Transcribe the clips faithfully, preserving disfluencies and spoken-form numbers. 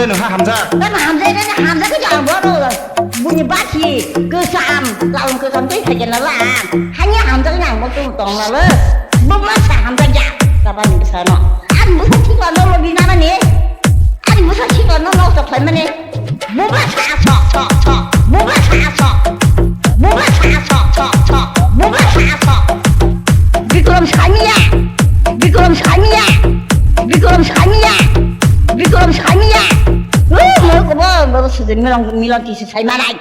Nokha hamjak. Tamo hamjak, tamo hamjak khe ang bono. Buni bathi kwcham, laung kwcham tei khaikhe na lang. Hanya hamjak ni ang bo tum tong na le. Bo ma sa hamjak ya. Tabani bwsa no. Ani bwsa thik no lo bina mani. Ani bwsa thik no no sok khlai mani. Bo ma sa sok sok sok. Bo ma sa sok. Bo ma sa sok sok sok. Bo ma sa sok. Bikrom Samiya. Bikrom Samiya. Bikrom Samiya. Bikrom Samiya. Oh, mo ko bo, bo sujin milon, milon tisi sai ma nai.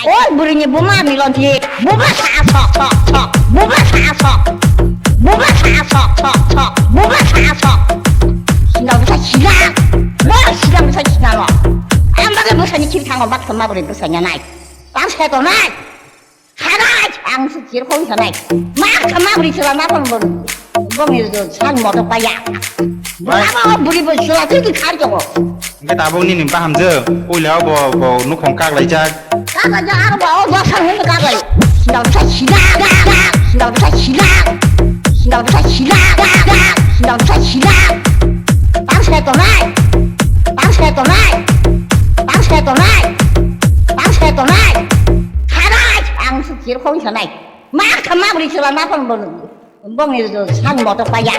O bwrwini buma milon ti. Buma sa sok sok sok. Buma sa sok. Buma sa sok sok sok. Buma sa sok. Sina bwsa sina. Bo sina bwsa sina lo. Ang bagwi bwsani khiri thango, bak thamma bwrwi bwsanya nai. Ang se to nai. Kharai ang se chir khong sanai. Ma kha ma bwrwi sila na kon bon. Bongni sang moto paya. Bai. Abo bwrwi bo sila tu tu khar jogo. Hingke tabuk nini bahamjwk, puila o bo, bo nukhung kaklaijak. Kaklaijak aro bo, o dosa hwnwi kaklai. Sindal bwsa sila, sindal bwsa sila, sindal bwsa sila, sindal bwsa sila. Tang se tonai, tang se tonai, tang se tonai, tang se tonai. Kharai ang se chir khong sanai. Ma kha ma bwrwi sila na kon bon. Bongni sang moto paya.